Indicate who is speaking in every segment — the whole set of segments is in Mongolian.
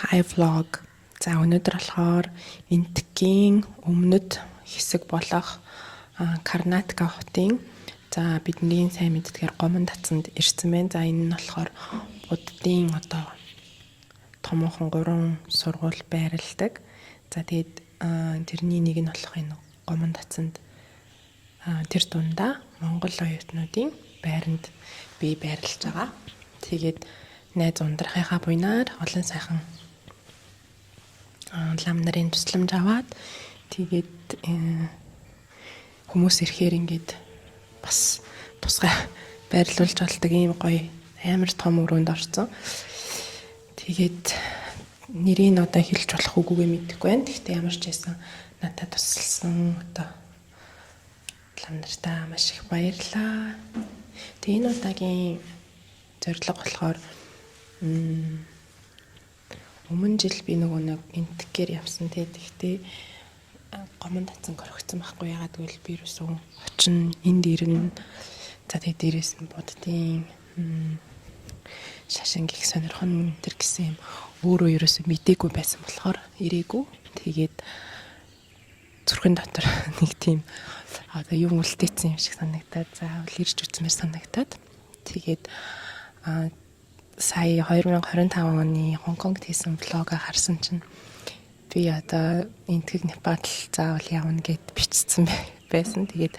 Speaker 1: Hi vlog. За, өнөөдөр болохоор Энэтхэгийн өмнөд хэсэг болох Карнатака хотын, за, бидний сайн мэддгээр Гомон дацанд ирсэн байна. За, энэ нь болохоор Буддын одоо томоохон гурван сургууль байрладаг. За, тэгээд тэрний нэг нь болох энэ Гомон дацанд, тэр дундаа Монгол оюутнуудын байранд би байрлаж байгаа. Тэгээд найз ундрахынхаа буйнаар олон сайхан лам нарын тусламж аваад, тэгээд хүмүүс ирэхээр ингээд бас тусгай байрлуулж болдог ийм гоё амар том өрөөнд орсон. Тэгээд нэрийг одоо хэлж болох үгүйгээ мэдэхгүй байна. Гэхдээ ямар ч байсан надад тусалсан одоо лам нартаа маш их баярлалаа. Тэгээ энэ удаагийн зорилго болохоор өмнө жил би нөгөө нэг Энэтхэгээр явсан те. Тэгтээ Гомон дацан орхигдсон байхгүй. Ягаад гэвэл би ерөөсөө очин энд ирнэ. За, тэгээ дээрээс нь Буддын шашин гих сонирхон тэр гэсэн юм өөрөө ерөөсөө мдээгүй байсан болохоор ирээгүй. Тэгээд зүрхэн дотор нэг тийм одоо юм үлдээсэн юм шиг санагдаад, заавал ирж үзмээр санагдаад, тэгээд сая 2025 оны Хонконгт хийсэн vlog оо харсан чинь би одоо Энэтхэг, Непал заавал явна гэд бичсэн байсан. Тэгээд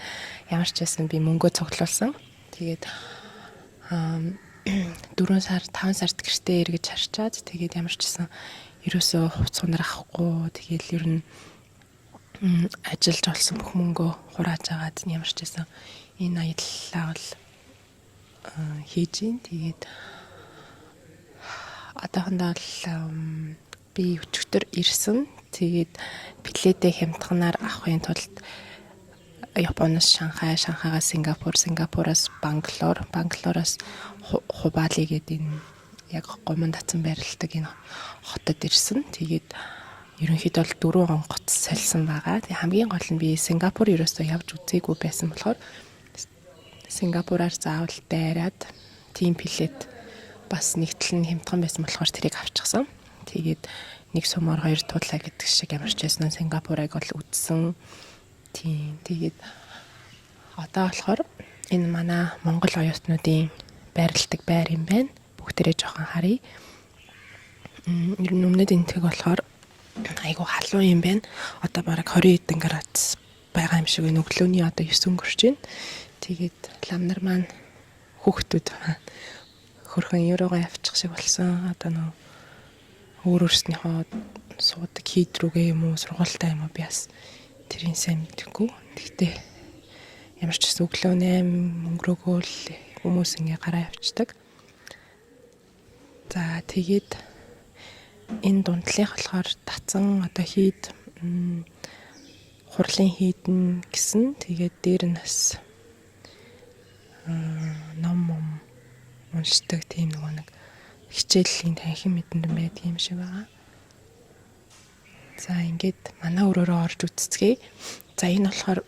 Speaker 1: ямар ч байсан би мөнгөө цуглуулсан. Тэгээд 4 сар, 5 сард гэртээ эргэж харчаад, тэгээд ямар ч гэсэн ерөөсөө хувц сунар авахгүй, тэгээд ер нь ажиллаж олсон бүх мөнгөө хурааж агаад ямар ч байсан энэ аяллаа бол хийж гин. Тэгээд одоохондоо л би өчигдөр ирсэн. Тэгээд билетээ хямдханаар авахын тулд Японоос Шанхай, Шанхайгаас Сингапур, Сингапураас Бангалор, Бангалораас Хубали гэдэг энэ яг Гомон дацан байрладаг энэ хотод ирсэн. Тэгээд ерөнхийдөө бол дөрвөн онгоц сольсон байгаа. Тэгээ хамгийн гол нь би Сингапур ерөөсөө явж үзээгүй байсан болохоор Сингапураар заавал дайраад, тийм билет бас нэг тал нь хямдхан байсан болохоор тэрийг авчихсан. Тэгээд нэг сумаар хоёр туулаа гэдэг шиг ямар ч байсан Сингапурыг бол үзсэн. Тийм. Тэгээд одоо болохоор энэ манай Монгол оюутнуудын байрладаг байр юм байна. Бүгдээрээ жоохон харъя. Ер нь өмнөд Энэтхэг болохоор айгу халуун юм байна. Одоо бараг 20 хэдэн градус байгаа юм шиг байна. Өглөөний одоо 9 өнгөрч байна. Тэгээд лам нар маань, хүүхдүүд маань хөрхөн еврогоо явчих шиг болсон. Одоо нөө өөр өөрснийхөө суудаг хийд рүүгээ юм уу, сургуультай юм уу, би бас тэрийг сайн мэдэхгүй. Гэхдээ ямар ч гэсэн өглөө 8 өнгөрөөгөө л хүмүүс ингээ гараа явцдаг. За, тэгээд энэ дундлынх болохоор дацан одоо хийд, хурлын хийдэн гэсэн. Тэгээд дээр нь бас ном ном уншдаг тийм нөгөө нэг хичээлийн танхим мэдэнд байдаг юм шиг байгаа. За, ингээд манай өрөөрөө орж үзцгээе. За, энэ болохоор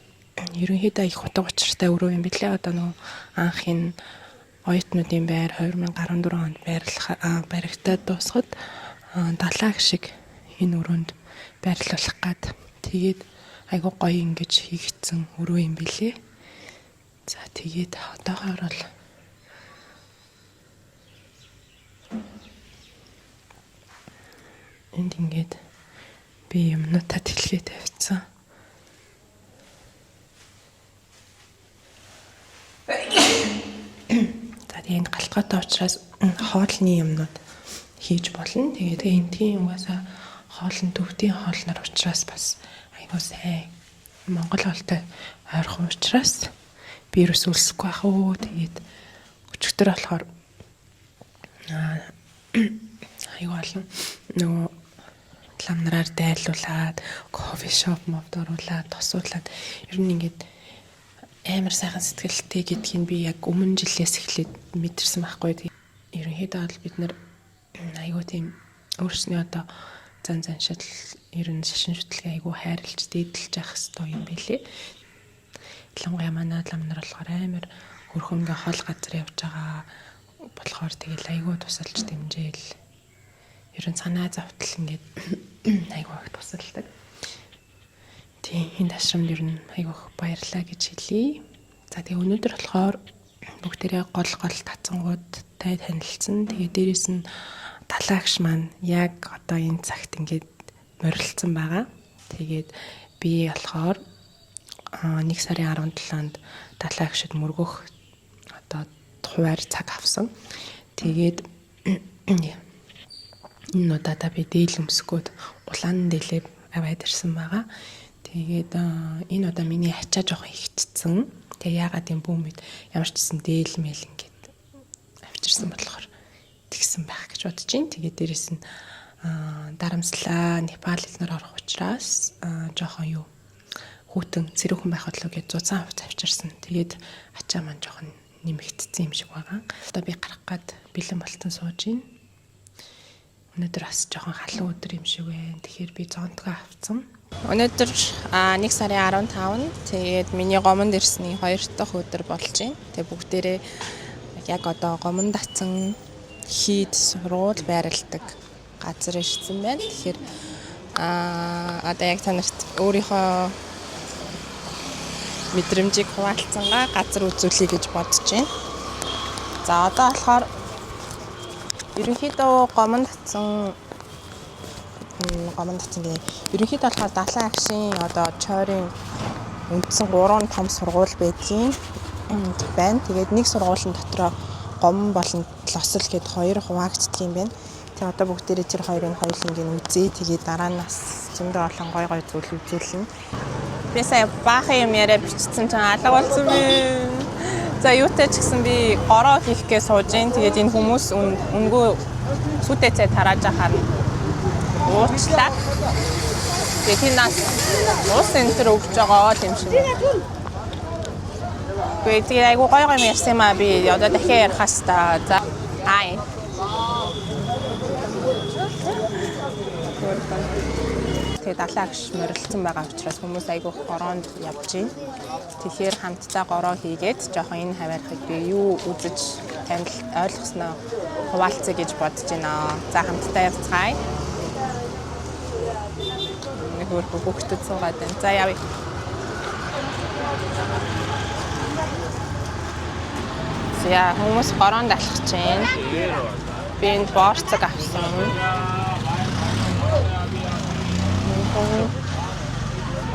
Speaker 1: ерөнхийдөө их утга учиртай өрөө юм билээ. Одоо нөгөө анх энэ оюутнуудын байр 2014 онд байрлах баригдаад дуусахад далааг шиг энэ өрөөнд байрлуулах гад, тэгээд айгуу гоё ингэж хийгдсэн өрөө юм билээ. За, тэгээд одоохоор бол энд ингээд би юмнуудаа тэлгээ тавьчихсан. За, тэгээ энд галтгоотой учраас хоолны юмнууд хийж болно. Тэгээ тэгээ эндхийн угаасаа хоол нь төвдийн хоолнор учраас бас айгуу сайн Монгол хоолтой ойрхон учраас би ерөөс өлсөхгүй байх уу. Тэгээд өчигдөр болохоор айгуу олон нөгөө лам нараар дайлуулад, coffee shop мовд оруулаад, тосуулаад, ер нь ингээд амар сайхан сэтгэлтэй гэдгийг би яг өмнө жилээс эхлээд мэдэрсэн байхгүй. Ерөнхийдөө бол бид нар айгуу тийм өөрсний одоо зан заншил, ер нь шашин шүтлгээ айгуу хайрлж, дээдэлж явах хэрэгтэй юм билээ. Ялангуяа манай лам нар болохоор амар хөрхөн ингээ хол газар явж байгаа болохоор тэгэл айгуу тусалж дэмжээл. Ер нь санаа зовтол ингээд айгүй их тусалдаг. Тийм, энэ ташрамд ер нь айгүй их баярлаа гэж хэлье. За тэгээ өнөөдөр болохоор бүгдээрээ гол гол татсангуудтай танилцсан. Тэгээ дээрэс нь далаагш маань яг одоо энэ цагт ингээд морилцсон байгаа. Тэгээд би болохоор 1 сарын 17-нд далаагшид мөргөх одоо хуваар цаг авсан. Тэгээд энэ удаадаа би дээл өмсгөөд улаан дээлээ аваад ирсэн байгаа. Тэгээд энэ удаа миний ачаа жоохон ихтцэн. Тэгээ яагаад юм бүү мэд ямар ч гэсэн дээл мэл ингээд авчирсан болохоор тэгсэн байх гэж бодож байна. Тэгээд дээрэс нь дарамслаа Непал элнэр орох учраас жоохон юу хүүтэн сэрүүхэн байх болов гэж зузаан хувцас авчирсан. Тэгээд ачаа маань жоохон нэмэгдсэн юм шиг байгаа. Одоо би гарах гад бэлэн болтон сууж байна. Өнөөдөр бас жоохон халуун өдөр юм шиг байна. Тэгэхээр би зонтгоо авцсан. Өнөөдөр 1 сарын 15-нд тэгээд миний гомонд ирсний 2 дахь өдөр болж байна. Тэгээд бүгдээрээ яг одоо гомон татсан хийд сургууль байрладаг газар ирсэн байна. Тэгэхээр одоо яг та нарт өөрийнхөө мэдрэмжийг хуваалцсангаа газар үзүүлье гэж бодож байна. За одоо болохоор ерөнхийдөө гомон татсан гэнэ. Ерөнхийдөө болохоор далайн агшийн одоо чойрын үндсэн 3 том сургууль байдгийн байна. Тэгээд нэг сургуулийн дотроо гомон болон лосол гэд хоёр хуваагддаг юм байна. Тэгээ одоо бүгдээрээ тэр хоёрын хоёулангийг үзье. Тэгээд дараа нь бас зөндөө олон гой гой зүйл үзүүлнэ. Би сая баахан юм яриа бичсэн чинь алга болсон би. За юутай ч гэсэн би гороо хийх гээ сууж ин. Тэгээд энэ хүмүүс үнгүй сүтээ цай тарааж ахаар уучлаа. Тэгээд тийм нас уус энэ төр өгч байгаа юм шиг. Гэхдээ тэгээд айгу гой гой юм ярьсан юм аа би одоо дахиад ярих хэвээр. За ай. Тэгээд далайн агш морилцсон байгаа учраас хүмүүс айгүйх гороонд явж байна. Тэгэхээр хамтдаа гороо хийгээд жоохон энэ хаваархыг би юу үзэж танил ойлгосноо хуваалцъя гэж бодож байна. За хамтдаа явцгаая. Нэг өөр хүүхдүүд суугаад байна. За явъя. За хүмүүс гороонд алхаж байна. Би энд боорцог авсан.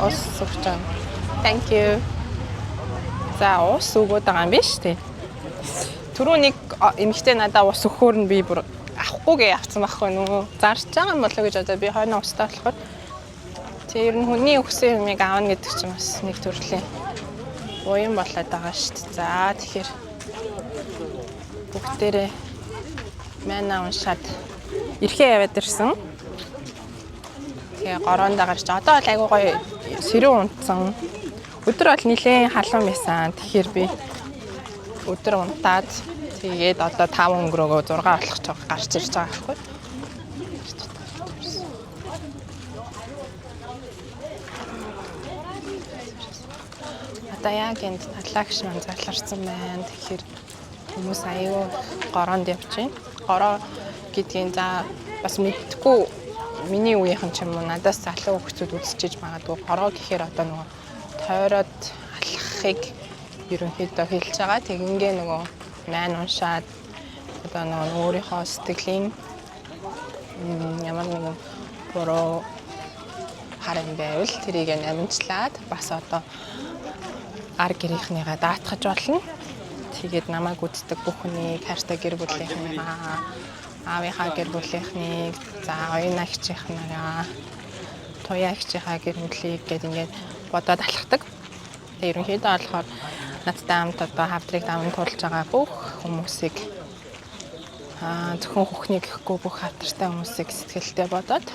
Speaker 1: Ус өгч байгаа. Thank you. За ус өгөөд байгаа юм биш үү? Түрүү нэг эмэгтэй надаа ус өгөхөөр нь би бүр авахгүйгээ авсан байхгүй нөгөө зарж байгаа юм болоо гэж одоо би хойно устай болохоор тэр ер нь хүний өгсөн юмыг авна гэдэг чинь бас нэг төрлийн буян болоод байгаа шүү дээ. За тэгэхээр бүгдээрээ майна уншаад эрхээ яваад ирсэн. Тэгээ гороондоо гарч одоо бол айгуу гоё сэрүүн унтсан. Өдөр бол нилээн халуун байсан. Тэгэхээр би өдөр унтаад тэгээд одоо 5 өнгөрөөгөө 6 болох ч гарч ирж байгаа байхгүй. Одоо яг энд талагш маань заларсан байна. Тэгэхээр хүмүүс аюу гороонд явж байна. Гороо гэдгийг за бас мэдхгүй миний үеийнхэн ч юм уу надаас залуу хүүхдүүд үзчихэж магадгүй гороо гэхээр одоо нөгөө тойроод алхахыг ерөнхийдөө хэлж байгаа. Тэгингээ нөгөө майн уншаад одоо нөгөө өөрийнхөө сэтгэлийн ямар нэгэн буруу хар юм байвал тэрийг амжлаад бас одоо ар гэрийнхнийгаа даатгаж болно. Тэгээд намайг үздэг бүх хүнийг хайртай гэр бүлийнхнийгаа, аавынхаа гэр бүлийнхнийг, за оюун агчийнхнаа, туяа агчийнхаа гэр бүлийг гээд ингээд бодоод алхдаг. Тэгээд ерөнхийдөө болохоор надтай хамт одоо хавдрыг даван туулж байгаа бүх хүмүүсийг зөвхөн хөхний гэхгүй бүх хавдартай хүмүүсийг сэтгэлдээ бодоод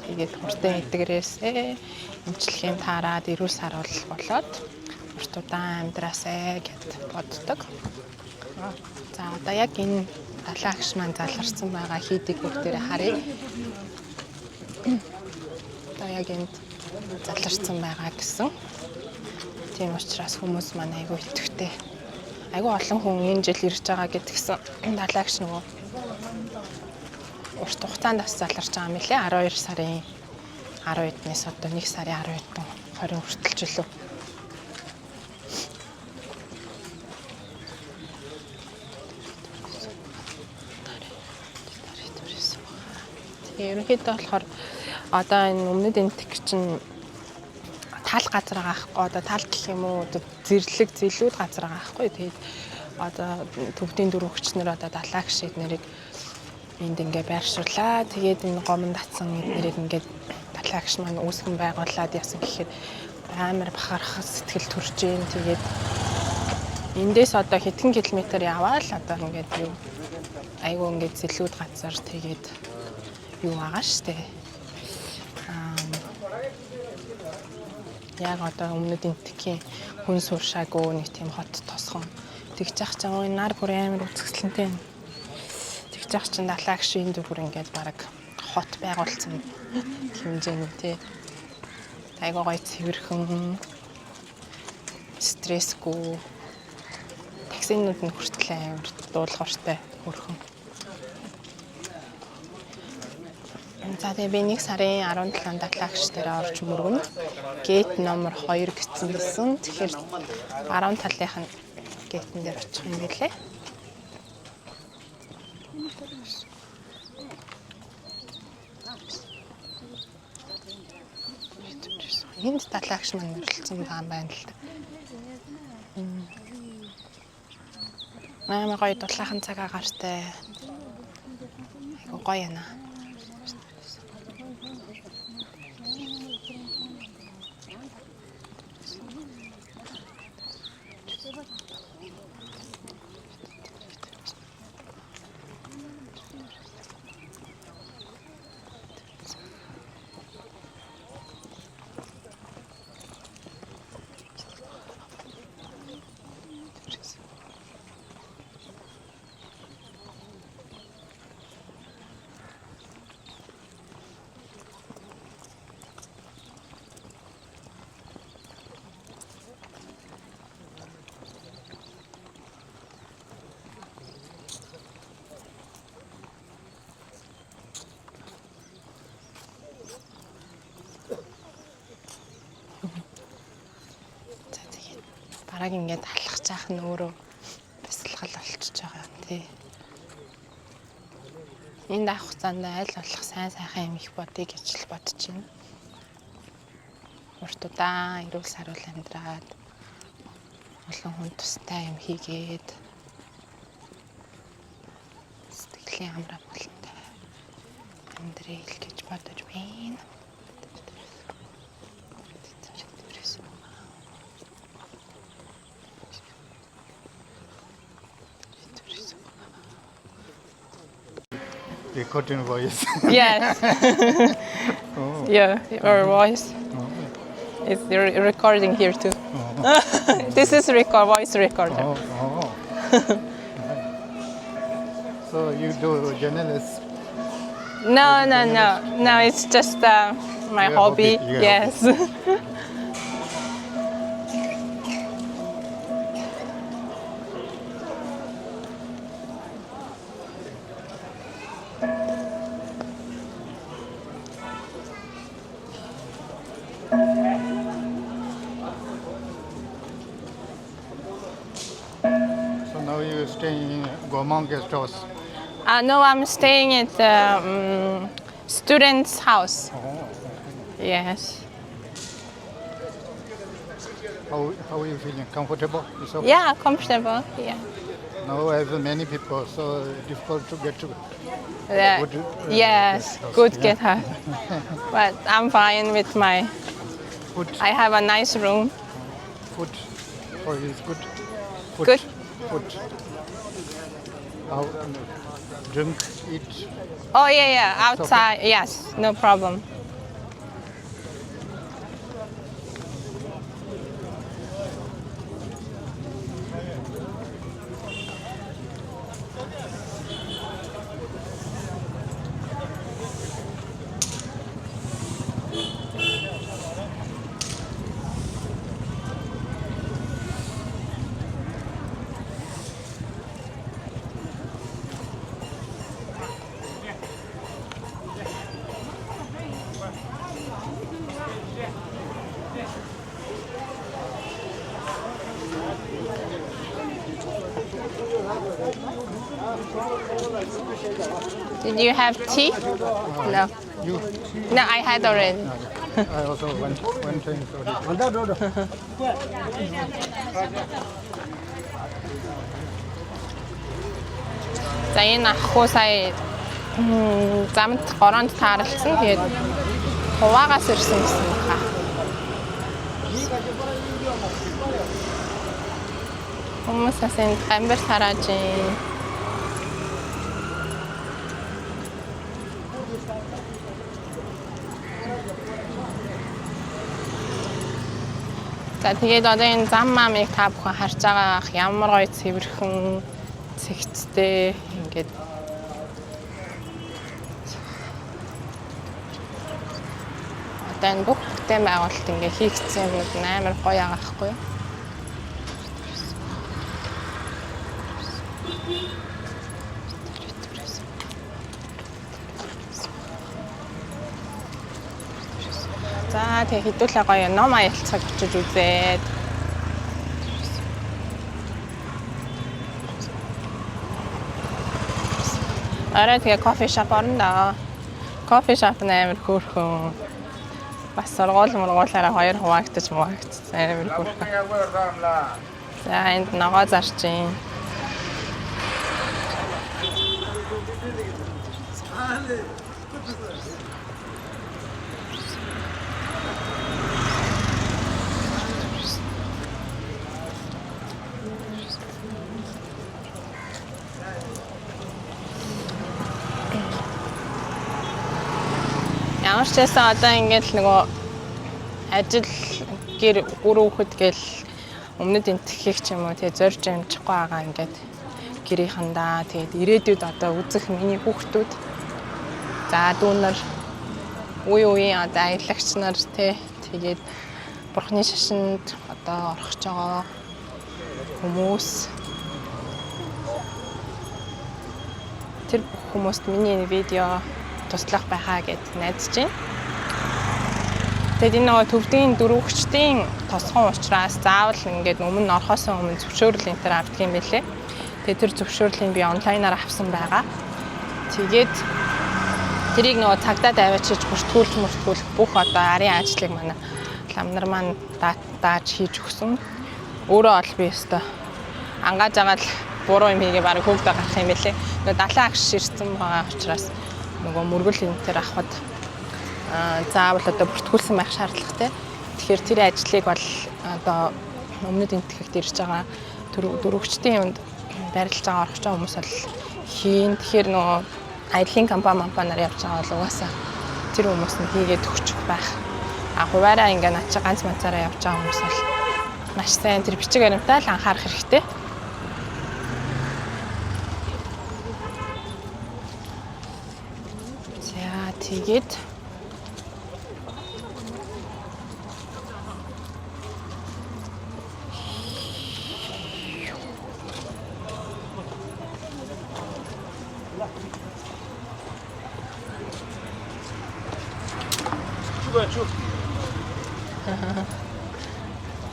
Speaker 1: тэгээд хурдан эдгэрээсээ эмчилгээнд таарад эрүүл саруул болоод урт удаан амьдраасай гэд боддог. За одоо яг энэ далайн агш маань заларсан байгаа хийдийг бүгдээрээ харъя. Одоо яг энд заларсан байгаа гэсэн. Тийм учраас хүмүүс маань айгүй идэвхтэй. Айгүй олон хүн энэ жил ирж байгаа гэдгсэн далайн агш нөгөө урт хугацаанд Хугацаанд бас заларч байгаа юм лээ. 12 сарын 12-нээс одоо 1 сарын 12-нд 20 хүртэл ч үлээ. Тэгээ ерөнхийдөө болохоор одоо энэ өмнөд Энэтхэг чинь тал газар байгаа хгүй, одоо тал гэх юм уу, одоо зэрлэг зэлүүд газар байгаа хгүй. Тэгээд одоо төвдийн дөрвөгч нар одоо далаагш эднэрийг энд ингээ байршуулаа. Тэгээд энэ гомон татсан эднэрийг ингээд далаагш маань үүсгэн байгуулад яасан гэхэд амар бахархах сэтгэл төрж гин. Тэгээд эндээс одоо хэдхэн километр яваал одоо ингээд юу айгуу ингээд зэлүүд газар, тэгээд юу байгаа штэ. Аа, яг одоо өмнөд Энэтхэгийн хүн сууршаагүй нэг тийм хот тосгон. Тэгж яах чинь ой нар бүр амар үзэсгэлэнтэй юм. Тэгж яах чинь далаагш энд бүр ингээд бараг хот байгуулсан хэмжээний, тий. Айгуу гоё, цэвэрхэн, стрессгүй, таксинууд нь хүртэл амар дуулууртай, хөрхөн. За, тэгээ би 1 сарын 17-нд далаагш дээр орж мөргөнө. Gate номер 2 гэсэн байсан. Тэгэхээр баруун талынх нь gate эн дээр очих юм билээ. Энд далаагш маань мөрөлдсөн байгаа юм байна л да. Амар гоё дулаахан цаг агаартай. Айгу гоё яана. За, тэгээд бараг ингээд алхаж яах нь өөрөө бясалгал болчихж байгаа юм, тий. Энд авах хугацаанд аль болох сайн сайхан юм их бодъё гэж л бодож байна. Урт удаан эрүүл саруул амьдраад, олон хүн тустай юм хийгээд, сэтгэлийн амар амгалантай амьдрал гэж бодож байна.
Speaker 2: Recording voice.
Speaker 1: Yes. Yeah, your voice. It's recording here too. This is record voice recorder.
Speaker 2: Oh. So you do journalist?
Speaker 1: No. It's just my
Speaker 2: Your
Speaker 1: hobby.
Speaker 2: hobby, your.
Speaker 1: Yes.
Speaker 2: So now you stay in Gomang guest house.
Speaker 1: No, I'm staying at the student's house.
Speaker 2: Oh.
Speaker 1: Yes.
Speaker 2: How are you feeling? Comfortable? It's okay.
Speaker 1: Yeah, comfortable. Yeah.
Speaker 2: Now I have many people, so difficult to get to.
Speaker 1: Yeah.
Speaker 2: Good,
Speaker 1: Yes,
Speaker 2: guest house,
Speaker 1: good
Speaker 2: yeah.
Speaker 1: get house. But I'm fine with my.
Speaker 2: Food,
Speaker 1: I have a nice room.
Speaker 2: Food for you is good. Food,
Speaker 1: Good.
Speaker 2: Food. How, drink, eat.
Speaker 1: Oh yeah.
Speaker 2: It's okay.
Speaker 1: Outside, yes, no problem. Did you have tea? No.
Speaker 2: You?
Speaker 1: No, I had already.
Speaker 2: I also one drink already.
Speaker 1: За, энэ ах уу сая замд гороонд таарлцсан. Тэгээд хуваагаас ирсэн гэсэн баха. Хүмүүс бас энд гамбар тарааж байна. За, тэгээд одоо энэ зам мамыг та бүхэн харж байгаа ах, ямар гоё цэвэрхэн цэгцтэй ингээд. Одоо энэ бүх бүтээн байгуулалт ингээ хийгдсэн юмнууд нь амар гоё байгаа байхгүй юу? За, тэгээ хэдүүлээ гоё ном аялцгаг очиж үзээд. Орой тэгээ coffee shop орно доо. Coffee shop нь амар хөөрхөн. Бас сургууль мургуулаараа хоёр хуваагдаж муваагдсан, амар хөөрхөн. За, энд ногоо зарж гин. Ямар ч байсан одоо ингээд л нөгөө ажил, гэр, үр хүүхэд гэл өмнөд энтхийг ч юм уу тэгээ зорж амжихгүй байгаа ингээд гэрийнхэндаа, тэгээд ирээдүйд одоо үзэх миний хүүхдүүд, за, дүү нар, үе үеийн одоо аялагч нар тий, тэгээд бурхны шашинд одоо орох гэж байгаа хүмүүс, тэр бүх хүмүүст миний энэ видео туслах байхаа гэд найдаж байна. Тэгээд энэ нөгөө төвдгийн дөрвөгчдийн тосгон учраас заавал ингээд өмнө нь орохоос өмнө зөвшөөрөл энэ төр авдаг юм билээ. Тэгээд тэр зөвшөөрлийг би онлайнаар авсан байгаа. Тэгээд тэрийг нөгөө цагдаа даваачиж бүртгүүлж мөртгүүлэх бүх одоо арын ажлыг манай ламнар маань дааж хийж өгсөн. Өөрөө бол би өстой ангааж байгаа л буруу юм хийгээ бараг хөөгдө гарах юм билээ. Нөгөө далайн агш ирсэн байгаа учраас нөгөө мөргөл энэ төр авахд заавал одоо бүртгүүлсэн байх шаардлагатай. Тэгэхээр тэр ажлыг бол одоо өмнөд Энэтхэгт ирж байгаа дөрвөгчдийн юмд байрлаж байгаа, орох байгаа хүмүүс бол хийн. Тэгэхээр нөгөө аяллаа компани компаниар явж байгаа бол угаасаа тэр хүмүүс нь хийгээд өгчих байх. А хуваараа ингээ над чи ганц манцаараа явж байгаа хүмүүс бол маш сайн тэр бичиг баримтаа л анхаарах хэрэгтэй. За, тэгээд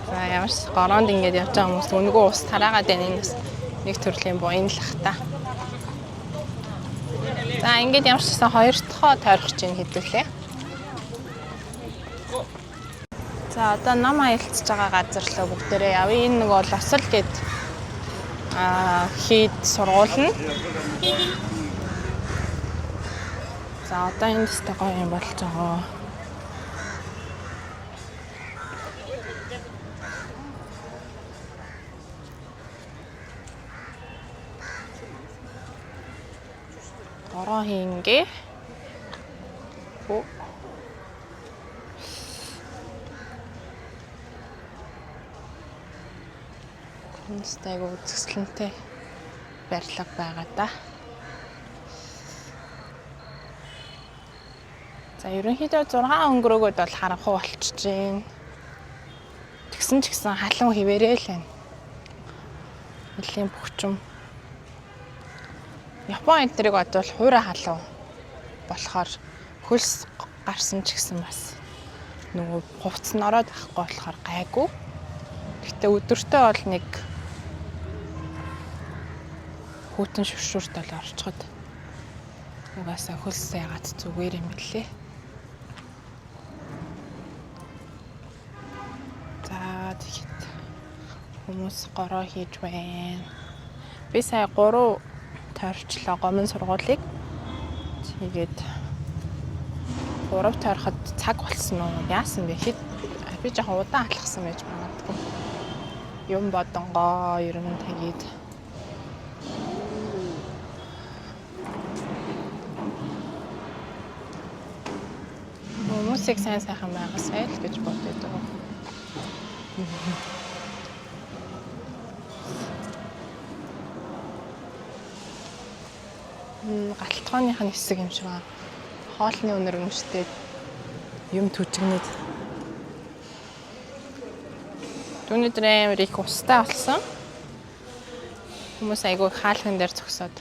Speaker 1: за, ямар ч гороонд ингээд явж байгаа хүмүүс өнгөө ус тараагаад байна. Энэ бас нэг төрлийн буянлах та. За, ингээд ямар ч гэсэн хоёр дахь тойрох чинь хэдүүлээ. За, одоо ном аялцж байгаа газар руу бүгдээрээ явъя. Энэ нөгөө Лосол гээд хийд сургуулна. За, одоо энд өстой гоё юм болж байгаа. Бороо хийнгээ. Оо. Энд айгу үзэсгэлэнтэй барилга байгаа да. За, ерөнхийдөө 6 өнгөрөөгөөд бол харанхуй болчихж байна. Тэгсэн ч гэсэн халуун хэвээрээ л байна. Нэлийн бөхчм. Япон энтриг бодвол хуурай халуун болохоор хөлс гарсан ч гэсэн бас нөгөө хувцас нь ороод авахгүй болохоор гайгүй. Гэтэ өдөртөө бол нэг хүйтэн шүршүрт бол орчход Угаасаа хөлс ягаад зүгээр юм билээ. За, тэгэхэд хүмүүс гороо хийж байна. Би сая 3 тойрчлоо гомон сургуулийг. Тэгээд 3 тойроход цаг болсон уу? Яасан бэ? Хэд би жоохон удаан алхсан байж магадгүй. Юм бодонгоо ер нь тэгээд хүмүүсийг сайн сайхан байгаасай л гэж боддог. Галтгооных нь хэсэг юм шиг байна. Хоолны үнэр үнэртэй юм түжигнэд. Түүний дээр амар их устай болсон. Хүмүүс айгүй хаалган дээр зогсоод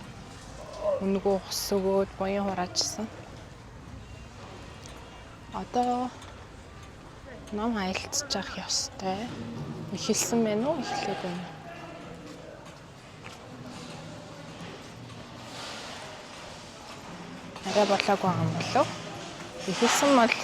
Speaker 1: үнэгүй ус өгөөд буян хураажсан. Одоо ном аялцчих ёстой. Эхэлсэн байна уу? Эхлээгүй юм. Арай болоогүй юм болов. Эхэлсэн бол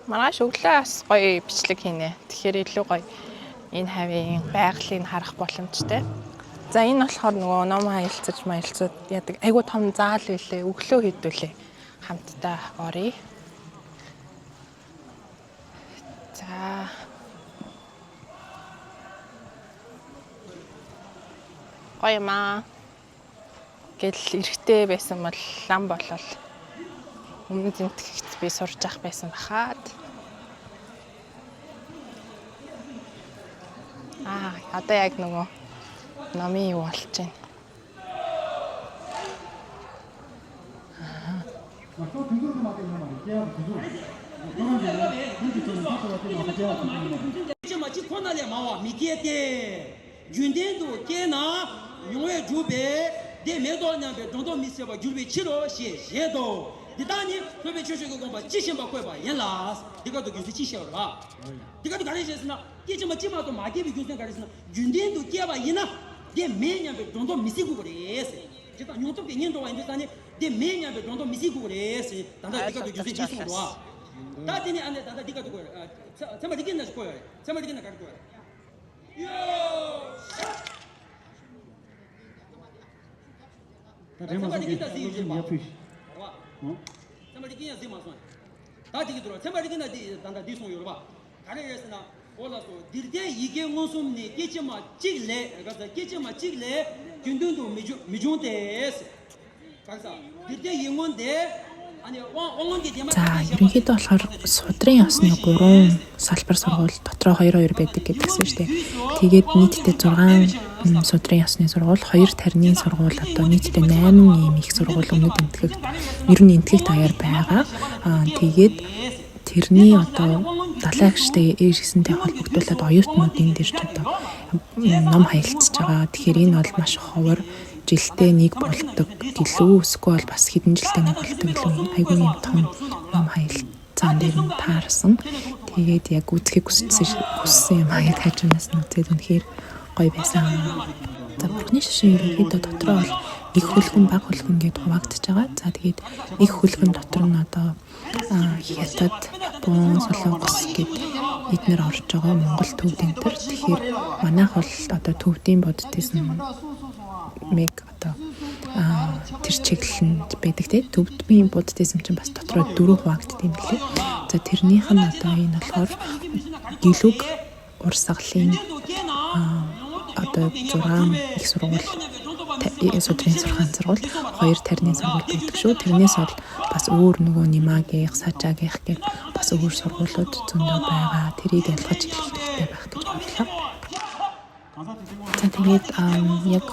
Speaker 1: маргааш өглөө бас гоё бичлэг хийнэ. Тэгэхээр илүү гоё энэ хавийн байгалийг харах боломжтой. За, энэ болохоор нөгөө ном хаялцаж маялцаад яадаг айгуу том заал билээ. Өглөө хийдүүлээ. Хамтдаа оръё. За. Гоё юм аа. Гэл эрэгтэй байсан бол лам болол өмнө зэнтгэгт би сурж ах байсан бахаад. Аа, одоо яг нөгөө номын юу болж байна.
Speaker 3: 这么去困难的嘛哇，没给的，云顶都给那，永远住呗，对没到那边，中东没事吧，就被吃了些些都。你当年特别确实个讲吧，记性吧快吧，严啦，这个都就是记性了吧？这个都干的些是呢，这这么起码都马给比就是干的是呢，云顶都给吧，严啦，对每年被中东没事过的是，这当用都给年多完就当年，对每年被中东没事过的是，当他这个都就是记性了吧？다 되니 안에 다다 니가 두고 제말 이긴다 거야. 제말 이긴다 갈 거야. 요! 제말 이긴다 지 봐. 제말 이긴다 지 마선. 다 되게 들어. 제말 이긴다 디 단다 디송 요로 봐. 가래에서나 올라서 디르데 이게 원숨니 깨지마 찍레 그래서 깨지마 찍레 균등도 미중 미중데스. 가서 디르데 영원데 아니 왕
Speaker 1: За, ерөнхийдөө болохоор судрын ёсны 3 салбар сургууль дотроо 2 2 байдаг гэдгсэн шүү дээ. Тэгээд нийтдээ 6 судрын ёсны сургууль, 2 тарны сургууль, одоо нийтдээ 8 ийм их сургууль өмнөд Энэтхэгт, ер нь Энэтхэгт хаяар байгаа. Аа, тэгээд тэрний одоо далайн агштай иргэсэнтэй холбогдуулаад оюутнууд энэ дэр ч одоо ном хаялцж байгаа. Тэгэхээр энэ бол маш ховор, жилдээ нэг болдог гэлүү эсвэл бас хэдэн жилдээ нэг болдог гэлүү айгүй юм том ном хаялцаан дээр нь таарсан. Тэгээд яг үзхийг хүссэн юм аа, яг хажуунаас нь үзээд үнэхээр гоё байсан. За, бурхны шашин ерөнхийдөө дотроо бол их хөлгөн, бага хөлгөн гэд хуваагдчихж байгаа. За, тэгээд их хөлгөн дотор нь одоо Хятад, Япон, Солонгос гэд эднэр орж байгаа, Монгол төвд энэ төр. Тэгэхээр манайх бол одоо төвдийн буддизм мэг одоо тэр чиглэлэнд байдаг те. Төвдгийн буддизм чинь бас дотроо дөрөв хуваагддаг юм лээ. За, тэрнийх нь одоо энэ болохоор Гелүг урсгалын одоо 6 их сургууль, судрын сургаан сургууль, хоёр тарны сургууль байдаг шүү. Тэрнээс бол бас өөр нөгөө Нимагийнх, Сажагийнх гэх бас өөр сургуулиуд зөндөө байгаа. Тэрийг ялгаж хэлэх хэрэгтэй байх гэж бодлоо. За, тэгээд яг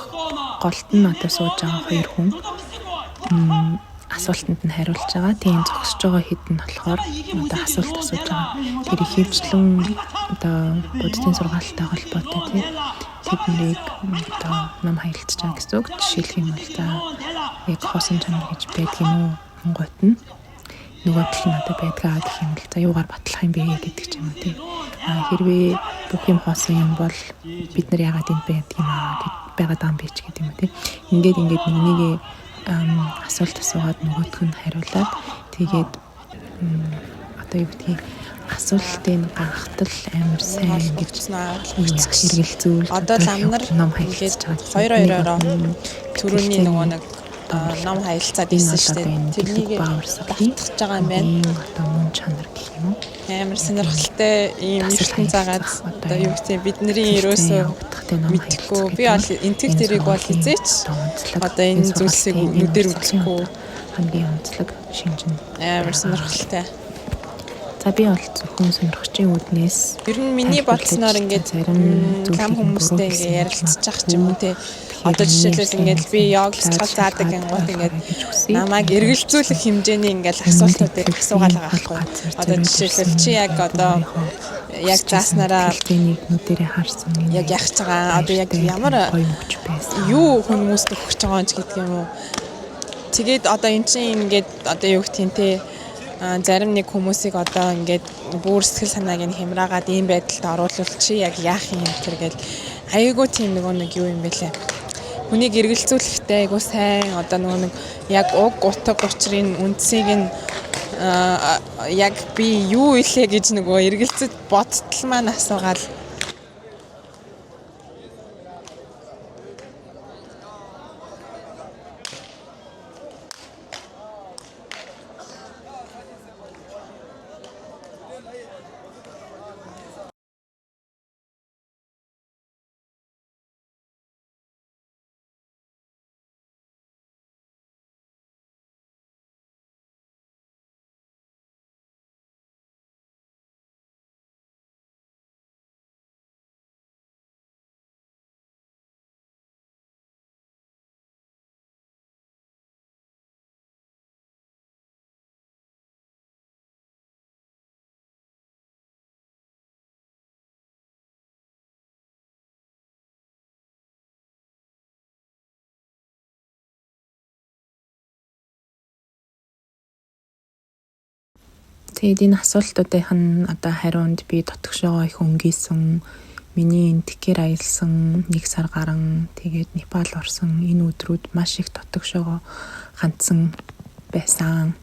Speaker 1: голд нь одоо сууж байгаа хоёр хүн Асуултанд нь хариулж байгаа. Тийм зогсож байгаа хэд нь болохоор одоо асуулт асууж байгаа. Тэр ихэвчлэн одоо буддын сургаалтай холбоотой тийм тэднийг одоо ном хаялцж байгаа гэсэн үг. Жишээлх юм бол за яг хоосон чанар гэж байдаг юм уу? Ангуут нь нөгөө тал нь одоо байдгаа гэх юм бол за юугаар батлах юм бэ гэдэг ч юм уу тийм. А хэрвээ бүх юм хоосон юм бол бид нар яагаад энд байдаг юм аа гэд байгаад байгаа юм бэ ч гэдэг юм уу тийм. Ингээд ингээд нэг нэгээ асуулт асуугаад нөгөөх нь хариулаад тэгээд одоо юу гэдгийг асуултын ганхтал амар сайн ингэж хэрэгэлзүүл
Speaker 4: Одоо лам нар
Speaker 1: ном
Speaker 4: ингээд
Speaker 1: хаялцж байгаа.
Speaker 4: хоёр хоёроороо түрүүний нөгөө нэг ном хаялцаад
Speaker 1: энэ
Speaker 4: ирсэн шүү
Speaker 1: одоо
Speaker 4: дээ.
Speaker 1: энэ
Speaker 4: Тэрнийг
Speaker 1: дэлэг бааварсгалын
Speaker 4: давтах байгаа юм байна.
Speaker 1: одоо мөн чанар гэх юм уу?
Speaker 4: Амар сонирхолтой ийм
Speaker 1: Тасал
Speaker 4: ертөнц заагаад
Speaker 1: хаялцах одоо
Speaker 4: одоо юу гэдэг бидний
Speaker 1: Дэлхийд
Speaker 4: ерөөсөө
Speaker 1: явагдахтай ном
Speaker 4: мэдхгүй.
Speaker 1: хаялцах
Speaker 4: Би
Speaker 1: гэдэг
Speaker 4: бол
Speaker 1: нь
Speaker 4: энтэг
Speaker 1: энэ
Speaker 4: тэрийг бол
Speaker 1: сургуулийн
Speaker 4: хизээч
Speaker 1: одоо онцлог,
Speaker 4: одоо энэ зүйлсийг
Speaker 1: сургаалтын, энэ
Speaker 4: нүдээр
Speaker 1: урсгалын
Speaker 4: үзэхгүй
Speaker 1: одоо хамгийн онцлог шинж нь
Speaker 4: амар
Speaker 1: байгаа.
Speaker 4: сонирхолтой.
Speaker 1: За би бол зөвхөн сонирхчийн үүднээс
Speaker 4: Ер нь миний
Speaker 1: тайлбарлаж
Speaker 4: бодсноор ингээд
Speaker 1: зарим зүйлийг
Speaker 4: лам
Speaker 1: нь буруу
Speaker 4: хүмүүстэй
Speaker 1: гэсэн
Speaker 4: ингээд
Speaker 1: юм
Speaker 4: ярилцчих ч юм уу те.
Speaker 1: Тэгэхээр
Speaker 4: Одоо
Speaker 1: миний
Speaker 4: жишээлбэл
Speaker 1: ярьсан
Speaker 4: ингээд би йог
Speaker 1: талаар
Speaker 4: бяцлал заадаг
Speaker 1: шалгаад
Speaker 4: гингууд ингээд
Speaker 1: ойлгоорой гэж хүсье.
Speaker 4: намайг
Speaker 1: Тэгээд
Speaker 4: эргэлзүүлэх хэмжээний ингээд
Speaker 1: өмнө
Speaker 4: асуултуудыг
Speaker 1: дэлгэцийн
Speaker 4: асуугаал байгаа
Speaker 1: хол
Speaker 4: байхгүй.
Speaker 1: газар
Speaker 4: Одоо
Speaker 1: зориуд
Speaker 4: жишээлбэл
Speaker 1: ирсэн
Speaker 4: чи яг одоо
Speaker 1: өөрийнхөө
Speaker 4: яг
Speaker 1: хүсэж байсан
Speaker 4: зааснараа
Speaker 1: тэлгэнийг нүдэрээ харсан энэ
Speaker 4: яг яах гэж байгаа одоо яг
Speaker 1: баяртай
Speaker 4: ямар
Speaker 1: гоё мөч байсан.
Speaker 4: юу хүмүүст өгөх гэж байгаа юм ч гэдэг юм уу. Тэгээд одоо эн чинь ингээд одоо юу гэх юм те зарим нэг хүмүүсийг одоо ингээд бүр сэтгэл санааг нь хямраагаад ийм байдалд оруулвал чи яг яах юм тэр гэл айгүй тийм нөгөө нэг юу юм бэлээ. Хүнийг эргэлзүүлэхтэй айгүй сайн одоо нөгөө нэг яг уг утга учирын үндсийг нь яг би юу илээ гэж нөгөө эргэлзэд бодтол маань асуугаал.
Speaker 1: Тэгээд энэ асуултуудынх нь одоо хариунд би дотгошоогоо их өнгийсөн. Миний энэ Тэхээр аялсан 1 сар гарan тэгээд Непал орсон энэ өдрүүд маш их дотгошоогоо хандсан байсан.